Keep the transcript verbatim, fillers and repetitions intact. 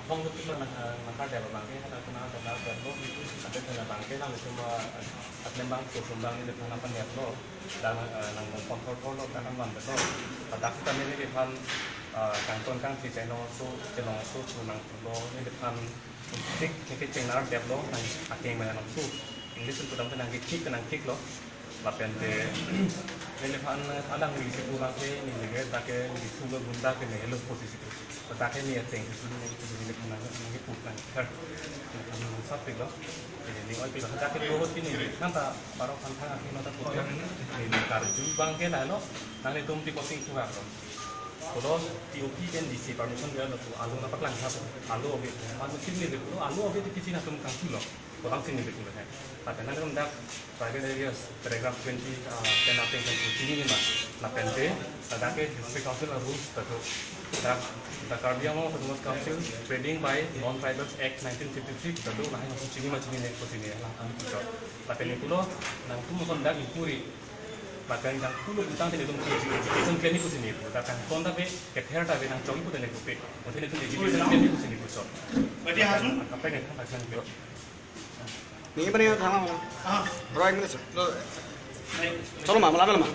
Hong tu nang, eh, nang kardom abang ke, hata kuna kardom lo, ante kardom abang ke, nang itu ma, eh, atlem bang, kusum bang, itu kana pan lo, dan, eh, nang nang kontrol lo, dan nang ban lo. Pada kita ini di pan, eh, kangton kangthi chai nangso, chai nangso, tu nanglo, ini di pan, tik, tik, tik, chai nang dep lo, nang aking mana nangso. English itu dam nang tik, nang tik lo. Lapen te, neli phan alang neli si pulang ke, neli ke, dak ke, neli pulo bunda ke, neli lo posisi tu. Dak ke neli ateng, neli, neli phan nang, neli put nang, her. Neli phan nang sap pilo. Neli, neli oi pilo, dak ke lo hot ke neli, nang ta, parok phan thang aki nota put ya. Neli karju bang ke na lo, nang nelitum ti posting tu lo. Kalau T O P kan D C permission dia lo, alu na paklang sap, alu obe, alu sini neli, alu obe ti kisi na tum kang tu lo. Kodam sini neli tu lo, he. Pada nang dak, Tribal areas, paragraph twenty, uh, ten ateng kan chini ma. Lapen te, dak ke District Council rules ta do. Dak, the Karbi Anglong Autonomous Council, trading by Non-Tribals Act nineteen fifty-three, ta do, lahin chini ma chini ne ko chini, la kami puchot. Lapen pulo, nangtum kon dak ingkuri. Lapen nangtum pulo utang te nelitum education plan ko chini. Dak kangton ta pe, kether ta pe nangchong ko te ne ko pe. Ko te nelitum education plan ko chini puchot. Berarti harum? Apa ne, apa ne? Ni apa ni, thank you. Roy, mana sih? Chalo ma, mala ma.